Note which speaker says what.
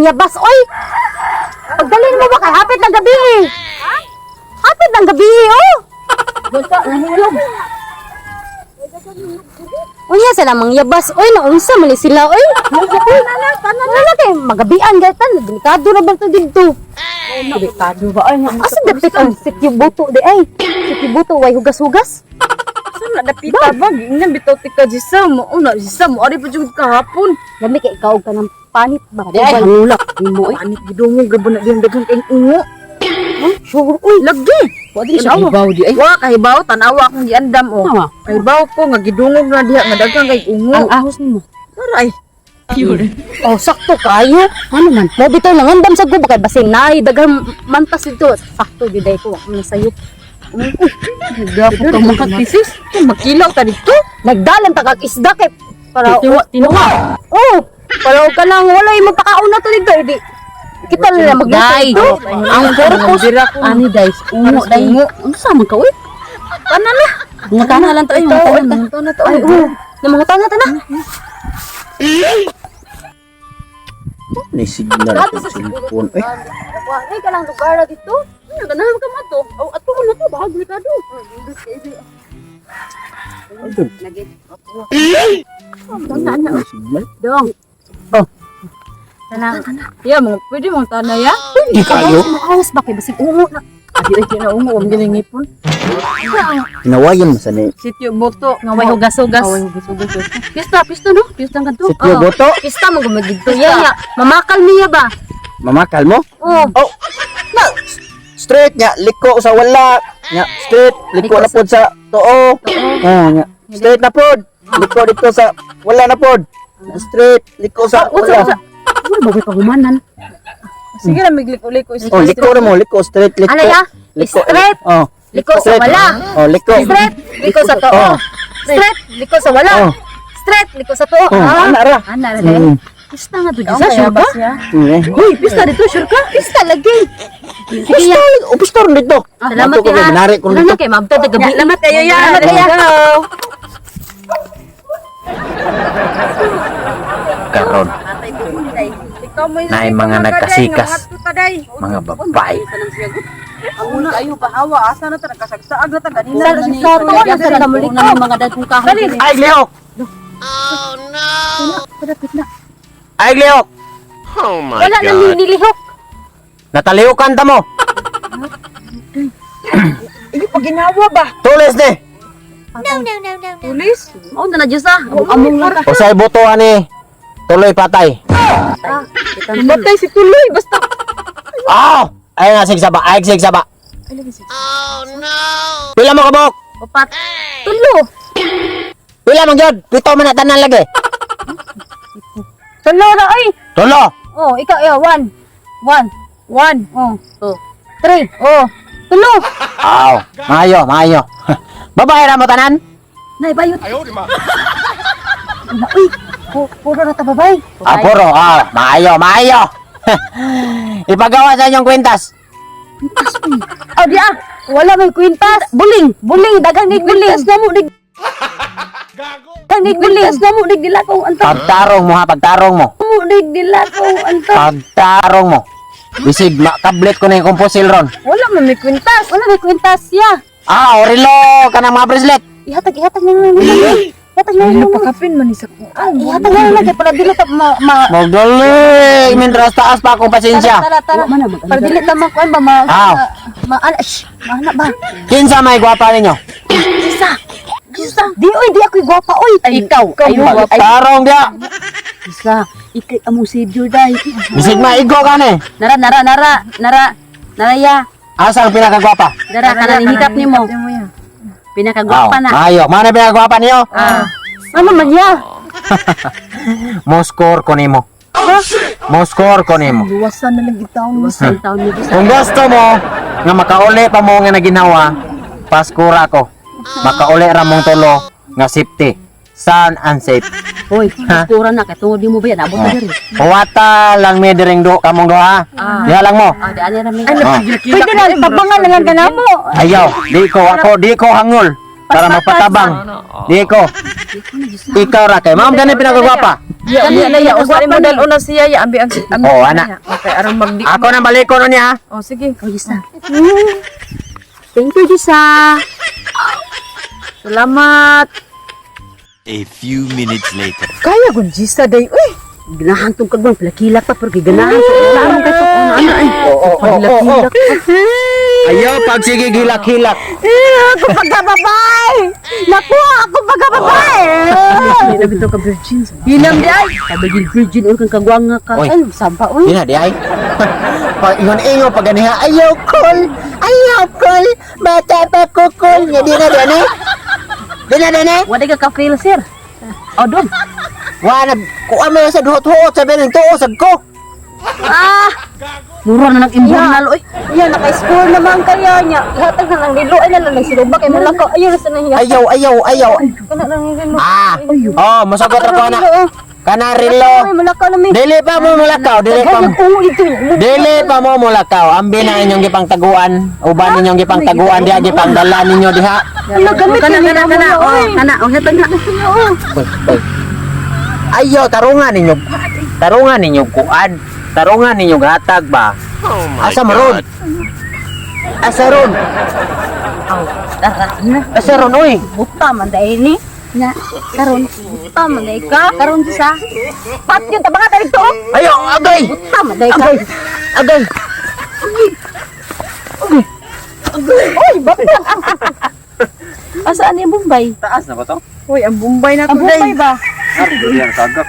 Speaker 1: mangyabas, oy. Pagdalin mo ba kay hapit ng gabi eh. Hapit ng gabi eh, oh.
Speaker 2: Basta nahulog.
Speaker 1: Unya sila mangyabas, oy, naunsa man ni sila, oy. Wala kay magabian gaytan, delikado na ba to didto?
Speaker 2: Delikado ba ay?
Speaker 1: Asa dapit ang sityo buto di ay? Sityo buto way hugas-hugas.
Speaker 2: Saan na dapita ba? Giingnan bitaw ti ka Jisa mo. Una Jisa mo ari pa jud kahapon.
Speaker 1: Lami kay ikaw og kanang panit ba?
Speaker 2: Di ay
Speaker 1: hangulak nimo oy.
Speaker 2: Panit gidungog grabe na diyang daghang kay ungo.
Speaker 1: Sure oy.
Speaker 2: Lagi.
Speaker 3: Wa din siya
Speaker 2: Tanawa.
Speaker 3: kahibaw di ay.
Speaker 2: Wa kahibaw tan-awa akong giandam oh.
Speaker 3: Tama.
Speaker 2: Kahibaw ko nga gidungog na diha nga daghang kay ungo.
Speaker 3: Ang ahos nimo.
Speaker 2: Aray.
Speaker 1: Oh, sakto kayo.
Speaker 3: Ano man?
Speaker 1: Mo bitaw nangandam sa guba kay basin naay daghang mantas dito. Sakto gid ay ko ako sayop.
Speaker 3: Dapat ka mga
Speaker 2: Kisis, makilaw ta dito.
Speaker 1: Nagdalan ta kag isda kay para
Speaker 3: Tiwa, tinuwa.
Speaker 1: Oh, para og kanang walay magpakauna to dito di. Kita na lang magluto
Speaker 3: Day,
Speaker 1: dito.
Speaker 3: ang purpose ani guys, ungo day. Unsa man ka oy?
Speaker 2: Tanan na.
Speaker 3: Mga tana lang tayo, mga tana.
Speaker 2: Ito na to.
Speaker 1: Ay, oh, namangutana ta na.
Speaker 4: May signal akong cellphone. Eh,
Speaker 1: Ay, kanang lugar na dito.
Speaker 3: Ano ganahan ka man to? Aw, ato na to, bahag delikado.
Speaker 4: ayun. May signal.
Speaker 3: Dong.
Speaker 1: Tanang.
Speaker 2: Ya, mga pwede mong tanay ya.
Speaker 4: Hindi kayo.
Speaker 1: Maos ba kay basig ungo na.
Speaker 2: Adi ay kinaungo ang ginangipon.
Speaker 4: Hinawayan mo sa ni.
Speaker 2: Sityo Boto.
Speaker 1: Nga way hugas-hugas.
Speaker 2: Away hugas-hugas.
Speaker 3: Pista, pista no? Pista ang kadto.
Speaker 4: Sityo Boto.
Speaker 1: Pista mo gumad dito. Ya, ya. Mamakal niya ba?
Speaker 4: Mamakal mo?
Speaker 1: Oh,
Speaker 4: Oh. Na. Straight nya, liko sa wala. Nya, straight, liko na pod sa tuo. Oh, nya. Straight na pod. Liko dito sa wala na pod. Straight, liko sa
Speaker 3: Unsa
Speaker 4: wala.
Speaker 3: unsa? Wala ba ko'y pahumanan?
Speaker 2: Sige na migliko-liko.
Speaker 4: Oh, liko ra mo, liko straight, liko.
Speaker 1: Ano ya?
Speaker 4: Liko.
Speaker 1: Straight.
Speaker 4: Oh.
Speaker 1: Liko sa
Speaker 4: Straight.
Speaker 1: wala.
Speaker 4: Oh, liko.
Speaker 1: Straight, liko sa tuo.
Speaker 4: Oh.
Speaker 1: Straight, liko sa wala.
Speaker 4: Oh.
Speaker 1: Straight, liko sa tuo.
Speaker 4: Oh, ana ra.
Speaker 1: Ana ra dai.
Speaker 3: Pista nga to, Jisa, sure ka?
Speaker 4: Eh.
Speaker 3: Hoy, pista dito, sure ka?
Speaker 1: Pista lagi.
Speaker 4: Pista, oh, pista ron dito.
Speaker 1: Salamat
Speaker 4: Ato ko
Speaker 1: ya.
Speaker 4: kay Manari ko
Speaker 3: Ano
Speaker 4: dito.
Speaker 3: na kay mabtad na gabi.
Speaker 2: Salamat kayo ya.
Speaker 1: Salamat kayo.
Speaker 5: Karon
Speaker 2: Ikaw mo
Speaker 5: Naay mga nagkasikas. Mga babae.
Speaker 2: Ang una ayo pahawa asa na ta nagkasagsaag na ta ganina.
Speaker 1: Sa tuo na sa kamulik.
Speaker 3: Una ng mga dagkong kahoy.
Speaker 5: Ay, lihok! Ay, lihok!
Speaker 6: Oh my
Speaker 1: Wala nang
Speaker 6: God.
Speaker 1: nilihok.
Speaker 5: Nataliukan ta mo!
Speaker 2: Iyo pag ginawa ba?
Speaker 5: Tulis ni!
Speaker 2: Pulis?
Speaker 3: Mao na na Jisa. Among lang ka.
Speaker 5: Usay boto ani. Tuloy patay.
Speaker 2: Batay si Tuloy basta.
Speaker 5: Aw! Ay nga sigsaba, ay sigsaba.
Speaker 6: Oh no!
Speaker 5: Pila mo kabok?
Speaker 3: Upat.
Speaker 1: Tulo.
Speaker 5: Pila man gyud? Pito man na tanan lagi.
Speaker 1: Tulo ra oy.
Speaker 5: Tulo.
Speaker 1: Oh, ikaw eh, one. One.
Speaker 2: One.
Speaker 1: Oh.
Speaker 3: Two.
Speaker 1: Three. Oh. Tulo.
Speaker 5: Aw, maayo, maayo. Babae ra mo tanan?
Speaker 3: Nay bayot.
Speaker 1: Uy, puro na ta babay.
Speaker 5: Ah, puro. Ah, maayo, maayo. Ipagawa sa inyong kwintas.
Speaker 1: Oh, di ah. Wala may kwintas. Buling, buling, daghang ni buling.
Speaker 3: Kwintas na mo dig.
Speaker 1: Daghang ni buling.
Speaker 3: Kwintas na mo dig dila ko anta.
Speaker 5: Pagtarong mo ha, pagtarong mo.
Speaker 3: Mo dig dila ko anta.
Speaker 5: Pagtarong mo. Bisig, makablet ko na yung kumpusil ron.
Speaker 2: Wala man may kwintas.
Speaker 1: Wala may kwintas ya.
Speaker 5: Ah, orilo ka ng mga bracelet.
Speaker 1: Ihatag, ihatag na lang. Ihatag na
Speaker 2: Ano
Speaker 1: lang.
Speaker 2: pakapin man ni sa kuan.
Speaker 1: Ihatag na lang kay para dili ta ma, ma
Speaker 5: Magdali! Mientras taas pa akong pasensya.
Speaker 1: Tara, tara,
Speaker 3: Wa man na mag-
Speaker 1: Para dili ta makuan ba ma
Speaker 5: Aw.
Speaker 1: ma ana shh, maana ba?
Speaker 5: Kinsa may gwapa ninyo?
Speaker 1: Isa. Isa. Di oy, di ako gwapa oy.
Speaker 3: Ikaw, ayo ay
Speaker 5: Tarong dia.
Speaker 3: Jisa. Ikay among savior day.
Speaker 5: Bisig maigo ka ni.
Speaker 3: Nara nara nara nara. Naraya.
Speaker 5: Asa ang pinakagwapa?
Speaker 3: Dara kana hikap nimo. Pinakagwapa na.
Speaker 5: Maayo. Mana pinakagwapa niyo?
Speaker 3: Ah.
Speaker 1: Ano man ya?
Speaker 5: Mo score ko nimo. Mo score ko nimo.
Speaker 2: Luwasan na lang gitawon mo.
Speaker 3: Sa taon ni Jisa.
Speaker 5: Kung gusto mo nga makauli pa mo nga naginawa, paskura ko. Makauli ra mong tulo nga safety. Sound and safe.
Speaker 3: Hoy, paskura na kay tungod nimo ba yan abot na diri.
Speaker 5: Huwata lang mi diring do kamong duha. Diha lang mo.
Speaker 3: Ah, di ani ra mi.
Speaker 5: Oh.
Speaker 1: Pwede na tabangan na lang kanamo.
Speaker 5: Ayaw, di ko ako, di ko hangol. Para mapatabang. Di ko. Ikaw ra kay ma'am gani pinakagwapa.
Speaker 2: Ya, ya, ya, usa mo dal una siya ya ambi ang ambi.
Speaker 5: Oh, ana.
Speaker 2: Okay, aron magdi.
Speaker 5: Ako nang balikon niya ha.
Speaker 2: Oh, sige.
Speaker 3: Oh, Jisa. Thank you, Jisa.
Speaker 2: Salamat.
Speaker 6: A few minutes later.
Speaker 2: Kaya gun Jisa day. Uy,
Speaker 3: Ganahan tong kagwang plakilak pa pero ganahan sa klaro kay to ano ay.
Speaker 5: Oo. Ayaw pag sige gilak-hilak.
Speaker 1: Ako pagkababay! Nakuha ako pagkababay!
Speaker 3: Hindi na bitaw ka virgin.
Speaker 2: Hinam di ay.
Speaker 3: Kabagil virgin or kang kagwang nga ka.
Speaker 5: Oy.
Speaker 1: Ay, sampa, uy.
Speaker 5: Di na di ay. Pag ingon ingon pag ganiha ayaw kol. Ayaw kol. Bata pa ko kol. Nga di na di ani. Di na di ani.
Speaker 3: Wala ka ka-fail, sir. Oh, dong.
Speaker 5: Wa na kuan mo sa duhot-huot sabi ning tuo sad ko.
Speaker 1: Ah!
Speaker 3: Mura na nag-imburnal oy.
Speaker 1: Yan, naka-score naman kaya niya. Ihatag na lang nilo. Ay, nalang nagsiluba kay mulakaw. Ayaw, nasa nahiya.
Speaker 5: Ayaw ayaw ayaw.
Speaker 1: Kana lang nilo.
Speaker 5: Ah. Oh, mosagot ra ko na.
Speaker 1: Nilo, oh.
Speaker 5: Kana rilo.
Speaker 1: Ay, mulakaw na may.
Speaker 5: Dili pa mo mulakaw, dili pa mo.
Speaker 1: Nag-ungo dito.
Speaker 5: Dili pa mo mulakaw. Ambi na inyong gipangtaguan. Uban ninyong gipangtaguan diha gipangdala ninyo diha.
Speaker 1: Ano, gamit
Speaker 3: Kana
Speaker 1: yun,
Speaker 3: kana kana.
Speaker 1: mo,
Speaker 3: Oh,
Speaker 1: oy.
Speaker 3: kana. Oh, hetang na.
Speaker 5: Uy, uy. Ayaw tarungan ninyo. Tarungan ninyo kuan. Tarungan ninyo gatag ba.
Speaker 6: Oh my
Speaker 5: Asa maron?
Speaker 6: God.
Speaker 5: Asa ron?
Speaker 1: Tara na.
Speaker 5: Asa ron oy?
Speaker 1: Buta man dahil ni.
Speaker 3: Nya, karon.
Speaker 1: Buta man dahil ka.
Speaker 3: Karon Jisa.
Speaker 1: Pat yung tabanga dahil to.
Speaker 5: Ayaw agay.
Speaker 1: Buta man dahil ka.
Speaker 5: Agay. Agay.
Speaker 1: Uy, bata.
Speaker 3: Asaan yung Bombay?
Speaker 5: Taas na ba to?
Speaker 2: Uy, ang Bombay na
Speaker 1: Ang
Speaker 2: to day.
Speaker 1: bumpay ba?
Speaker 5: Durian kagak.